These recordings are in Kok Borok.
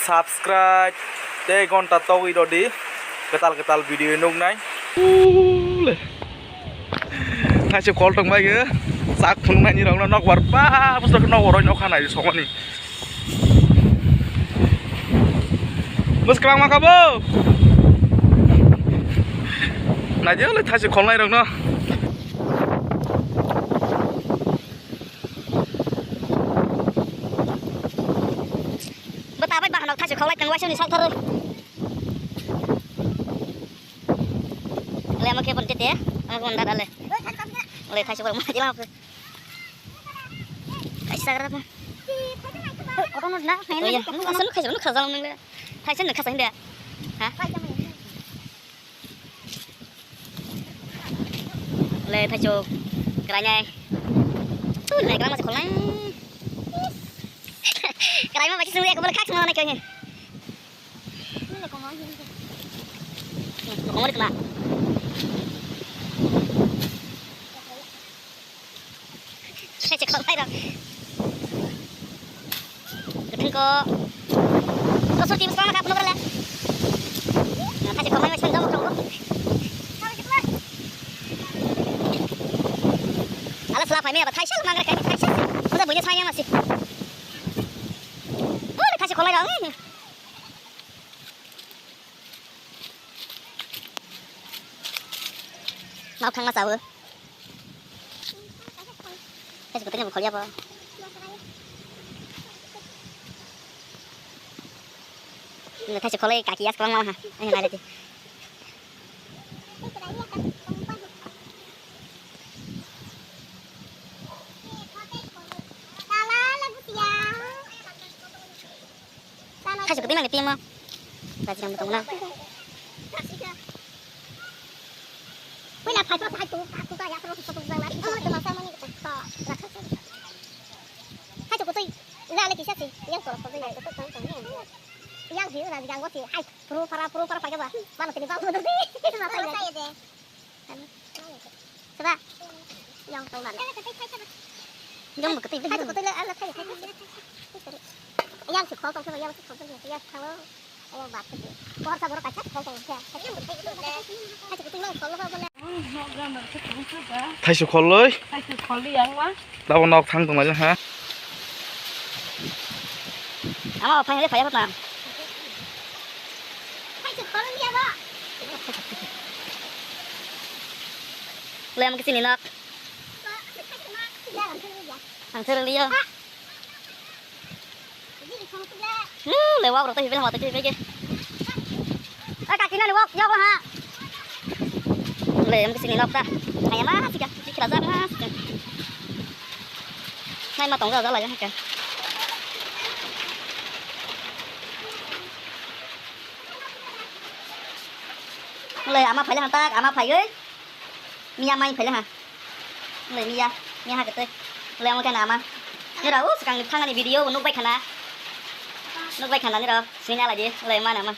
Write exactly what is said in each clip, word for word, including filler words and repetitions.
Subscribe tei gonta togwi rodi, kwtal kwtal video nuknai. Thaise kol tongbai khe, sak phunuknaini rokno nokbar ba bwswk nokbar rok nokha nai songoni. Bwswk kwbangma kha bo. Naidi le thaise kholnai rokno. Bwta bai bahanok thaise kholai tong waisani salthar. Le amo khe bon tete, amo khe bon dada le. Le thaise kholai ma jila ko. Thaise sagra pa. Otono na, otono thaise no khajang nang le. Thaise no khajang de. Ha? Le thaisuk. Kranai. Tu le kran masih kholai. Krai ma baca sungguh aku boleh kak semua naik kayaknya. Komori kena. Saya cek kholai dong. Githung ko. Ko suti bus pama kap nomor le. Nah, kasih komai masih dong dong. Ala sela phai me ba thaisa mangra kai thaisa. Udah punya saya masih. Udah kasih kholai dong. Mau kang mas awe. Thaise kwtwini bo kholiya bo. Thaise kholoi kaki yas kwbangma ha. Ani nailai di. Thaise kwtwi mangni timo. Gajirang bo tongna. Puila phai phai phai tu, tu ta ya pro tu tu jang na. Oh, tu masa mani tu. Thaise kwtwi. Ila le kisa si, yang tu tu yang tu tu tu. Yang di na jang go si. Hai, pro para pro para phai ba. Mano tini ba mo tu. Masa ya de. Seba. Yang tong dan. Yang beketik. Hai, beketik le, ala, hai, hai, hai. Yang si khol tong, yang si khol tong, yang thango. Yang bat ke. Kor sa borok kaisa khol tong, ya. Hai, beketik le, khol lo bole. Thaise kholoi. Thaise kholoi yang ma. Tabo nok thang tong lai ha. Ama phai le phai apa tam? Lem ke sini nok. Ang thero liya. Hmm, le wak rok to hibil hama to hibil ke. A kaki nani wak yok ha. Le em ke sini nok ta. Kaya ma sika, sika raja ma sika. Nai ma tong raja la ya ka. Le ama phai le ha tak, ama phai oi. Miya mai phai le ha. Nai miya, miya ha kete. Le amo kena ama. Nira o swkang ni thangani video bo nukbai khana. Nukbai khana nira. Sini ala di. Le mana ma.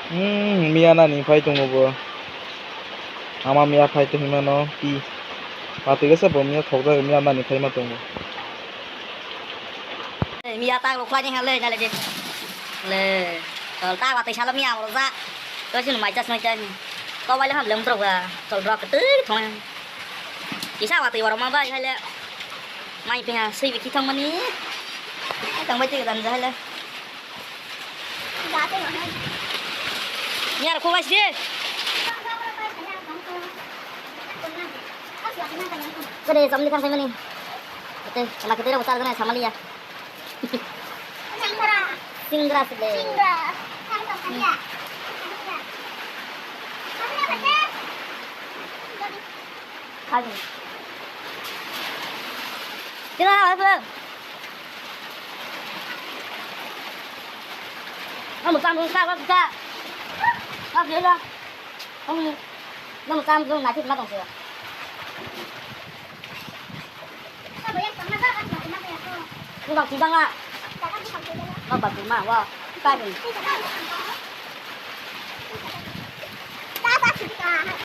Hmm, miya nani phai tongo bo. Ama miya phai to himano pi. Pati gese bo miya thokjak miya nani phai ma tongo. Miya tak lo khlai ni ha le, nale de. Le. Tol ta watwi salo miya amro ja. To sini mai chas mai chas ni. Ko bai le ham lem tro ga. Tol rok twi thong. Kisa watwi oro ma bai hai le. Mai pe ha sui bi ki thong mani. Ai tang bai twi dan ja hai le. Miya ro ko bai si. Kade samli kan sai mani. Kete sama kete ro sar jana samali ya. Singra. Singra sile. Singra. Kaju. Singra apa? Kamu kamu ka ka ka. Ka ka. Kamu kamu kamu nanti matang sih. Nang tibang ah. Nang batu ma wa. Ka ni.